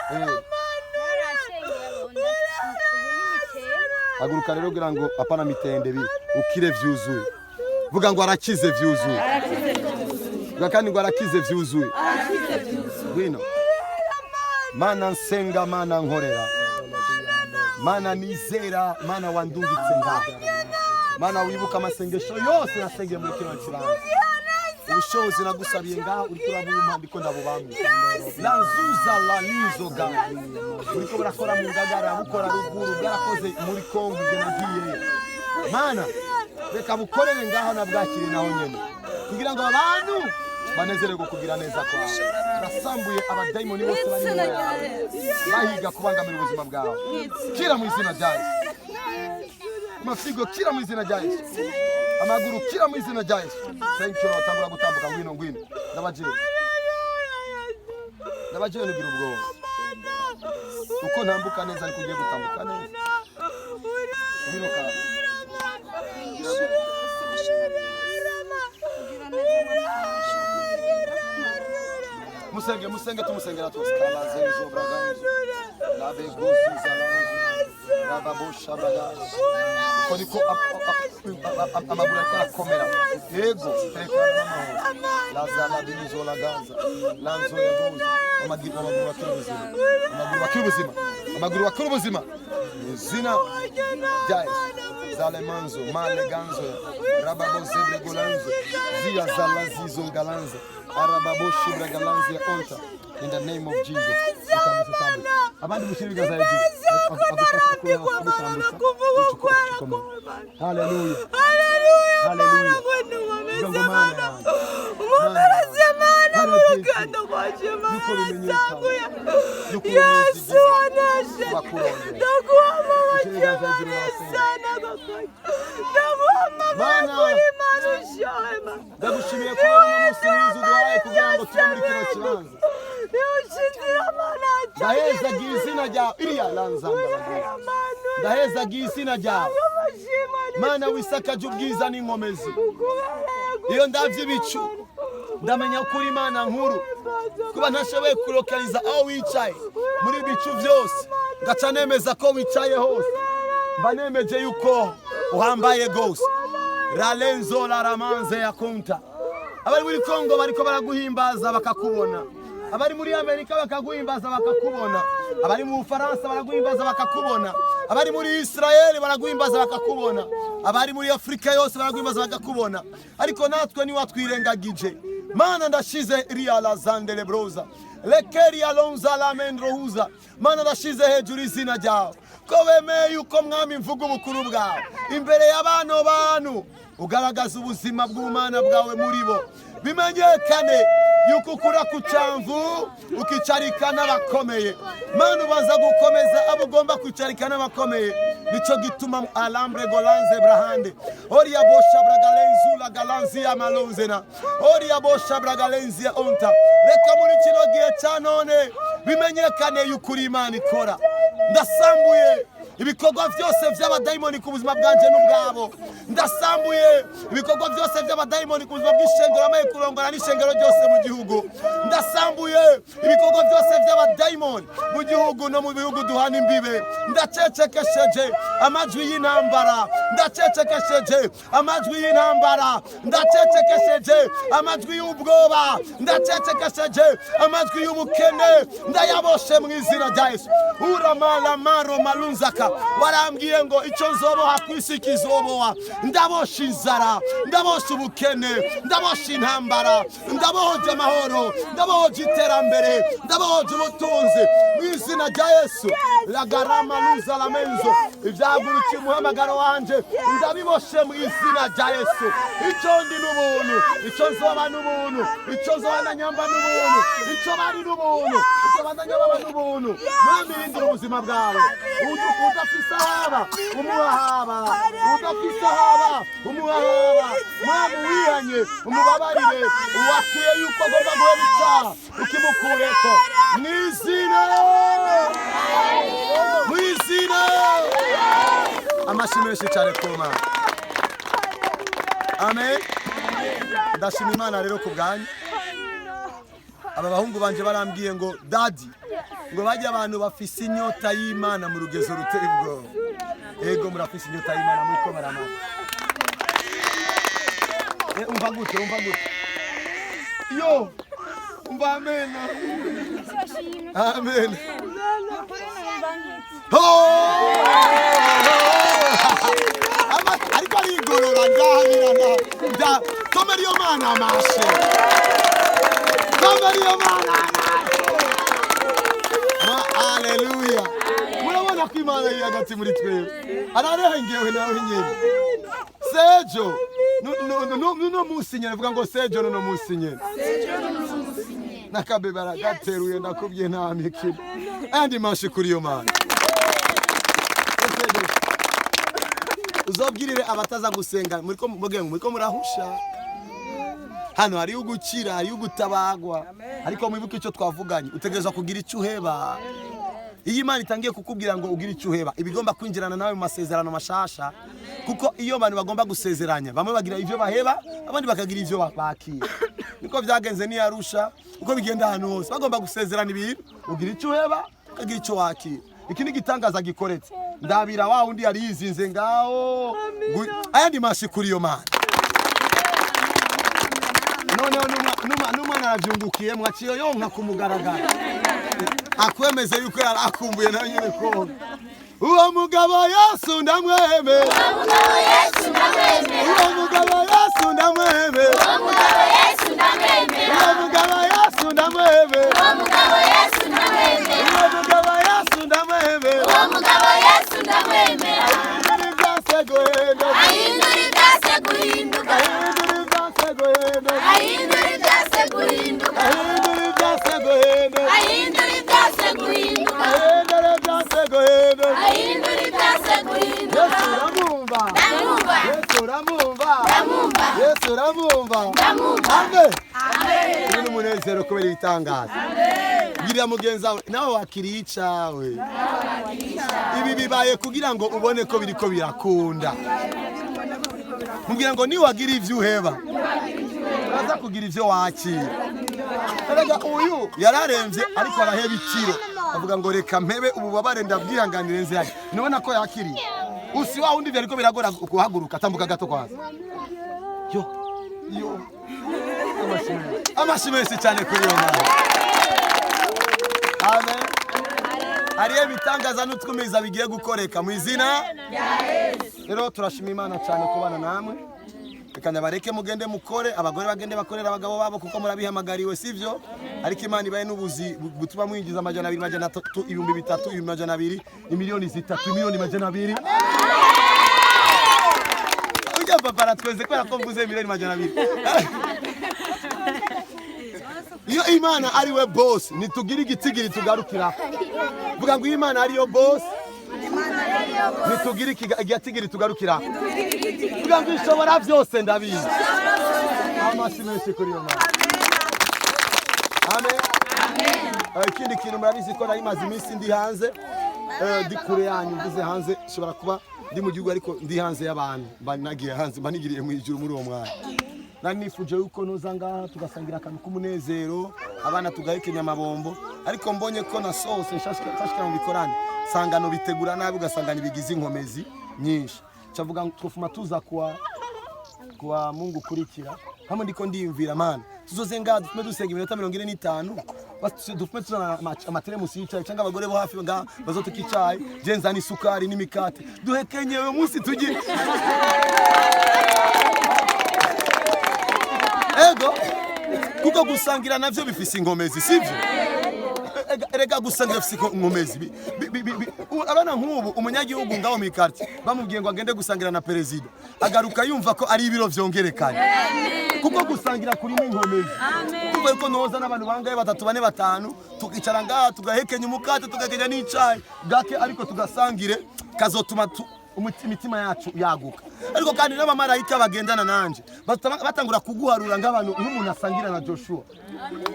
Barashengeye ubu ni mitende. Haguruka rero kugira ngo apana mitende bi ukire vyuzuye. Vuga ngo arakize vyuzuye. Vuga kandi ngo arakize vyuzuye. Ngwino. Mana nsenga, Mana nkorera, Mana nizera, Mana wandungitse ngaha, Mana wibuka amasengesho yose nasengeye muri kino kibanza. Ubushobozi nagusabiye ngaha uriko urabumpa, ndiko ndabubamwe lanzuza lanizoga uriko burakora mu Ngagara, bukora ruguru, bwarakoze muri Kongo ibyo nagiyeyo. Mana, reka bukorere ngaha nabwakire naho nyene kugira ngo abantu banezererwe kugira neza kwawe. Ndasambuye abadayimoni bose bari inyuma yawe bahiga kubangamira ubuzima bwawe. Kira mu izina rya Yesu. Amafigo, kira mu izina rya Yesu. Amaguru, kira mu izina rya Yesu. Thank you Lord. Tangura gutambuka. Ngwino, ngwino. Ndabagiye, ndabagiye. Nugira ubwoba. Uko ntambuka neza ariko ugiye gutambuka neza. Ngwino kandi. Musenge, musenge, tumusengera twese. Kalazenzo braganzo labegoziza lanzo rababosha bragazo. Uko niko amaguru ariko arakomera. Yego, tekana n'amahoro. Laza labinizo lagaza lanzo yagoza. Amaguru, amaguru akira ubuzima, amaguru akira ubuzima, amaguru akira ubuzima mu izina rya Yesu. Zalemanzo maleganzo rababo zebregolanzo zia zalazizo galanza arababo shibra galanza ya onta. In the name of Jesus. Utambutse, utambutse. Abandi mushyire ibiganza hejuru agufasha kumutambutsa. Haleluya, haleluya. Vuga ngo Mana yanjye, Umumereze Mana mu Haragize. rugendo rwaje Yuko Mana bimenyekana sanguye yuko Yesu umwizigirwa waneshe. bakurondera. Ndaguhamagaye Ushyire ibiganza hejuru Mana basenga. sana gakoye ndaguhamagaye Mana. kuri Mana ushima. Ndagushimiye kuba uno munsi mwiza uduhaye kugira ngo tube muri kino kibanza. Niwushindira Mana. Ndahezaga izina ryawe iriya lanzanga. Ndahezaga izina ryawe, Mana wisakaje ubwiza n'inkomezi. Iyo ndavye ibicu ndamenya ko uri Imana nkuru. Kuba ntashoboye kurokariza aho wicaye muri bicu byose, ngaca nemeza ko wicaye hose, mba nemeje yuko uhambaye gose. Ralenzo laramanze yakunta. Abari muri Kongo bariko baraguhimbaza bakakubona, abari muri Amerika bakaguhimbaza bakakubona, abari mu Bufaransa baraguhimbaza bakakubona, abari muri Israeli baraguhimbaza bakakubona, abari muri Afurika yose baraguhimbaza bakakubona, ariko natwe niwatwirengagije. Mana, ndashize ria zandele broza lekeri alonza lamendrohuza. Mana, ndashize hejuru izina ryawe ko wemeye yuko, Mwami, mvuga ubukuru bwawe imbere y'abano bantu, ugaragaza ubuzima bw'ubumana bwawe muri bo, bimenyekane yuko ukura ku cyamvu ukicarika n'abakomeye. Mana, ubanza gukomeza abo ugomba kwicarika n'abakomeye. Nico gituma alambre golanze brahande oria bosha bragalenzula galanzia malonzena oria bosha bragalenzia onta. Reka muri kino gihe cya none bimenyekane yuko uri Imana ikora. Ndasambuye ibikorwa byose by'abadayimoni ku buzima bwanjye n'ubwabo. Ndasambuye ibikorwa byose by'abadayimoni ku buzima bw'ishengero amaye kurongora n'ishengero ryose mu gihugu. Ndasambuye ibikorwa byose by'abadayimoni mu gihugu no mu bihugu duhana imbibe. Ndacecekesheje amajwi y'intambara, ndacecekesheje amajwi y'intambara, ndacecekesheje amajwi y'ubwoba, ndacecekesheje amajwi y'ubukene. Ndayaboshe mu izina rya Yesu. Uramalamaro malunzaka. Warambwiye ngo icyo nzoboha ku isi kizoboha. Ndabosha inzara, ndabosha ubukene, ndabosha intambara, ndabohoje amahoro, ndabohoje iterambere, ndabohoje ubutunzi mu izina rya Yesu. Lagarama luza lamenzo. Ibyahagurukiye umuhamagaro wanje ndabiboshe mu izina rya Yesu. Icyo ndi n'ubuntu, icyo nzoba n'ubuntu, icyo nzoba na nyamba n'ubuntu, icyo bari n'ubuntu, icyo bandanya baba n'ubuntu. Mwami, rindira ubuzima bwawe. Udafise ahaba umuhaba, udafise ahaba umuhaba. Mwami, wihanye umubabarire, uwatuye yuko agomba guhera icyaha ukimukureko mu izina, mu izina. Amashyi menshi cyane ku Mana. Amen. Ndashima Imana rero ku bwanyu. Aba bahungu banje barambwiye ngo: "Daddy," ngo, "bajya abantu bafise inyota y'Imana mu rugezo ruteye ubwoba." Ego, murafise inyota y'Imana, muriko baramara. Umva gute, umva gute? Yo, umva, amena, amen. Oh! Ariko arigorora ngaha birana da komera iyo Mana amashe, komera iyo Mana amashe. Ma haleluya! Murabona ko Imana iri hagati muri twebwe, ararengewe nawe nyine. Sejo nuno munsi nyene, vuga ngo sejo nuno munsi nyene nakabebe aragateruye. Ndakubwiye, nta mikino. Ayandi mashi kuri iyo Mana. Uzobwirire abataza gusenga, muriko muge muriko murahusha. Hano hariyo ugukira, hariyo ugutabagwa, ariko mwibuke icyo twavuganye: utegerezwa kugira icyo uheba. Iyo Imana itangiye kukubwira ngo ugire icyo uheba, iba igomba kwinjirana nawe mu masezerano mashasha, kuko iyo abantu bagomba gusezeranya, bamwe bagira ivyo baheba, abandi bakagira ivyo bakira. Niko vyagenze niyarusha, uko bigenda ahantu hose bagomba gusezerana ibintu, ugira icyo uheba, ukagira icyo wakira. Iki ni igitangaza gikoretse. Ndabira wa wundi yari yizinze ngaho. Ayandi mashi kuri iyo Mana. Noneho n'umwana aravyungukiyemwo, aciye yonka ku mugaragaro, akwemeze yuko yari akumbuye nawe nyene konka. Uwo mugabo Yesu ndamweme, uwo mugabo Yesu ndamweme, uwo mugabo Yesu ndamweme, uwo mugabo Yesu ndamweme. Ahindura ivyase guhinduka. Ahindura ibyase guhinduka. Ahindura ivyase guhinduka. Ahindura ibyase guhinduka. Ahindura ivyase guhinduka. Ahindura ibyase guhinduka. Ahindura ivyase guhinduka. Ahindura ibyase guhinduka. Yesu uramwumva? Ndamwumva. Yesu uramwumva? Ndamwumva. Yesu uramwumva? Ndamwumva. Amen. Uyu ni umunezero kubera ibitangaza. Girira mugenzi wawe, nawe wakiriye icawe. Ibi bibaye kugira ngo ubone ko biriko birakunda. Mubwira ngo niwagira ivyo uheba, uraza kugira ivyo wakira. Erega uyu yararemvye, ariko araheba ikiro, avuga ngo: "Reka mpebe ububabare, ndabwihanganire nze." Nubona ko yakiriye usi wa wundi vyariko biragora guhaguruka. Tambuka gato kwanza. Yo yo, amashi menshi cyane kuri iyo Mana. Amen. Hariyo ibitangaza n'utwumiza bigiye gukoreka mu izina. Rero turashima Imana cyane kubana namwe. Reka ndabareke mugende mukore, abagore bagende bakorera abagabo babo, kuko murabihamagariwe, sivyo? Ariko Imana ibaye n'ubuzi butuma mwinjiza 200, 300, 3000, 200,000, 3,000,000, 200,000,000. Ujya papa aratweze kubera ko mvuze 200,000,000. Iyo Imana ari we boss, ntitugira igitigiri tugarukira. Vuga ngo: "Iyo Imana ariyo boss, ntitugira igitigiri tugarukira." Vuga ngo: "Ishobora byose, ndabizi." Amashyi menshi kuri iyo Mana. Amen. Ikindi kintu, murabizi ko nari maze iminsi ndi hanze, ndi kure yanyu. Mvuze hanze, nshobora kuba ndi mu gihugu ariko ndi hanze y'abantu, mba nagiye hanze, mba nigiriye mu ijuru. Muri uwo mwanya nari nifuje yuko noza ngaha tugasangira akantu k'umunezero, abana tugahekenya amabombo, ariko mbonye ko nasohotse nshashika mu bikorane, nsanga bitegura nabi, ugasanga ntibigize inkomezi nyinshi. Cavuga ngo twofuma tuza kuwa Mungu kurikira hamwe. Ndiko ndiyumvira, Mana, tuzoze ngaha dufume dusenga iminota 45, basi dufume tuzana amateremusi y'icayi, cyangwa abagore bo hafi ngaha bazotuka icayi, je nzana isukari n'imikate, duhekenye uyu munsi tugire. Ego, kuko gusangira navyo bifise inkomezi, sivyo? Erega gusangira bifise inkomezi. Abana nk'ubu umunyagihugu ngaho mu ikartie bamubwiye ngo agende gusangira na perezida, agaruka yumva ko ari ibiro vyongerekanye, kuko gusangira kurimo inkomezi. Kuva yuko noza n'abantu bangaye, batatu, bane, batanu, tukicara ngaha tugahekenya umukate, tugahekenya n'icayi gake, ariko tugasangire, kazotuma imitima yacu yaguka. Ariko kandi n'abamarayika bagendana nanje batangura kuguharura nk'abantu, nk'umuntu asangira na Joshua.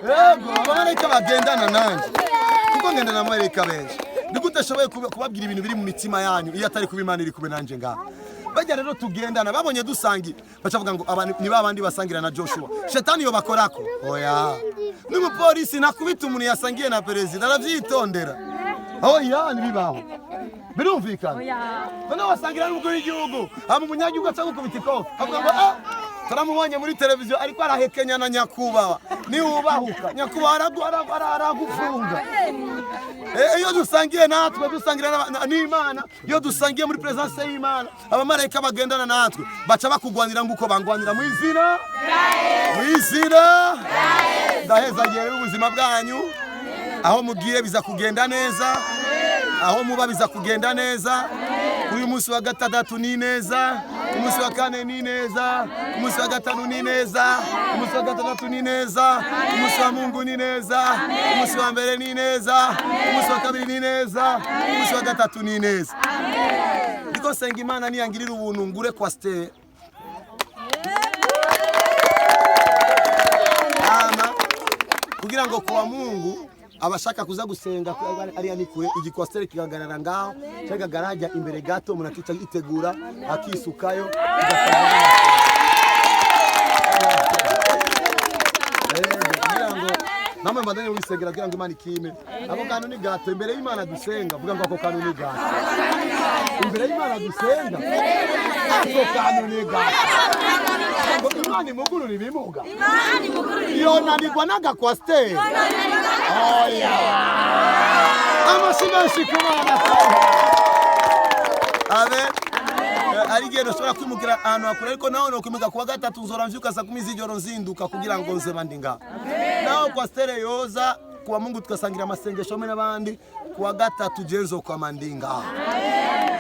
Yego, abamarayika bagendana nanje, kuko ngendana n'abamarayika benshi. Ni gute ashoboye kubabwira ibintu biri mu mitima yanyu iyo atari kuba Imana iri kumwe nanje ngaha? Bajya rero tugendana babonye dusangira, bacavuga ngo: "Aba ni ba bandi basangira na Joshua, shetani yo bakorako." Oya. N'umupolisi nakubita umuntu yasangiye na perezida, aravyitondera. Oya, ntibibaho. Birumvikana? None wasangira n'umukuru w'igihugu, hama umunyagihugu aca gukubita ikofi, avuga ngo: "Ah, turamubonye muri televiziyo ariko arahekenya na nyakubahwa." Niwubahuka nyakubahwa aragufunga. Iyo dusangiye natwe, dusangira n'Imana, iyo dusangiye muri présence y'Imana, abamarayika bagendana natwe baca bakugwanira nguko bangwanira mu izina, mu izina. Ndahezagiye rero ubuzima bwanyu. Aho mugiye biza kugenda neza, aho muba biza kugenda neza. Kuri uyu munsi wa gatandatu ni neza, ku munsi wa kane ni neza, ku munsi wa gatanu ni neza, ku munsi wa gatandatu ni neza, ku munsi wa Mungu ni neza, ku munsi wa mbere ni neza, ku munsi wa kabiri ni neza, ku munsi wa gatatu ni neza. Ndiko nsenga Imana niyangirira ubuntu ngure Coaster, hama kugira ngo kuwa Mungu abashaka kuza gusenga ariya ni kure, igicoaster kigahagarara ngaho cyangwa garajya imbere gato, umuntu akica yitegura akisukayo, tugasenga. Kugira ngo namwe mbandanye wisengera kugira ngo Imana ikime. Ako kantu ni gato imbere y'Imana dusenga. Vuga ngo: "Ako kantu ni gato imbere y'Imana dusenga." Ako kantu ni gato ngo Imana imugurure ibimuga yonanirwa n'agacoaster? Oya, amashyi menshi ku bana. Amen. Ari igihe dushobora kwimukira ahantu hakure, ariko nawe nokwimuka kuwa gatatu, nzora mvyuka saa 10 z'ijoro, nzinduka kugira ngo nze bandi ngaho. Naho coaster yoza, kuwa Mungu tugasangira amasengesho hamwe n'abandi, kuwa gatatu je nzokwama ndi ngaho,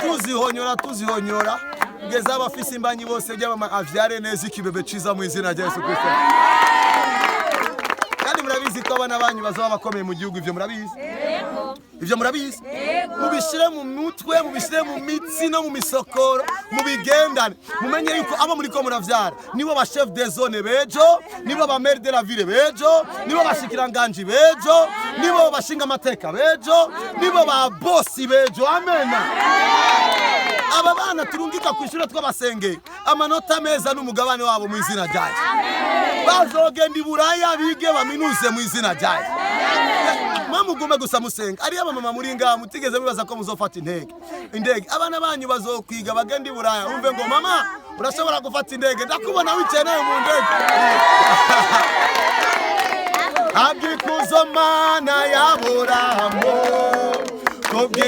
tuzihonyora, tuzihonyora kugeza abafise imbanyi bose by'amama avyare neza ikibebe ciza mu izina rya Yesu Kristo. Kandi murabizi ko abana banyu bazaba bakomeye mu gihugu. Ivyo murabizi, ivyo murabizi. Mubishire mu mutwe, mubishire mu mitsi no mu misokoro, mubigendane, mumenye yuko abo muriko muravyara nibo ba chef de zone bejo, nibo ba maire de la ville bejo, nibo bashikiranganji bejo, nibo bashinga amateka bejo, nibo ba bosi bejo. Amena. Aba bana turungika ku ishuri tw'abasengeye amanota meza n'umugabane wabo mu izina ryacu. Bazogenda i Buraya bige baminuze mu izina ryacu. Mwe mugume gusa musenga. Ariyo abamama muri ngaha mutigeze mubaza ko muzofata indege, abana banyu bazokwiga bagenda i Buraya. Umve ngo: "Mama, urashobora gufata indege, ndakubona wicaye nawe mu ndege." Habwa ikuzo Mana y'Aburahamu kubwi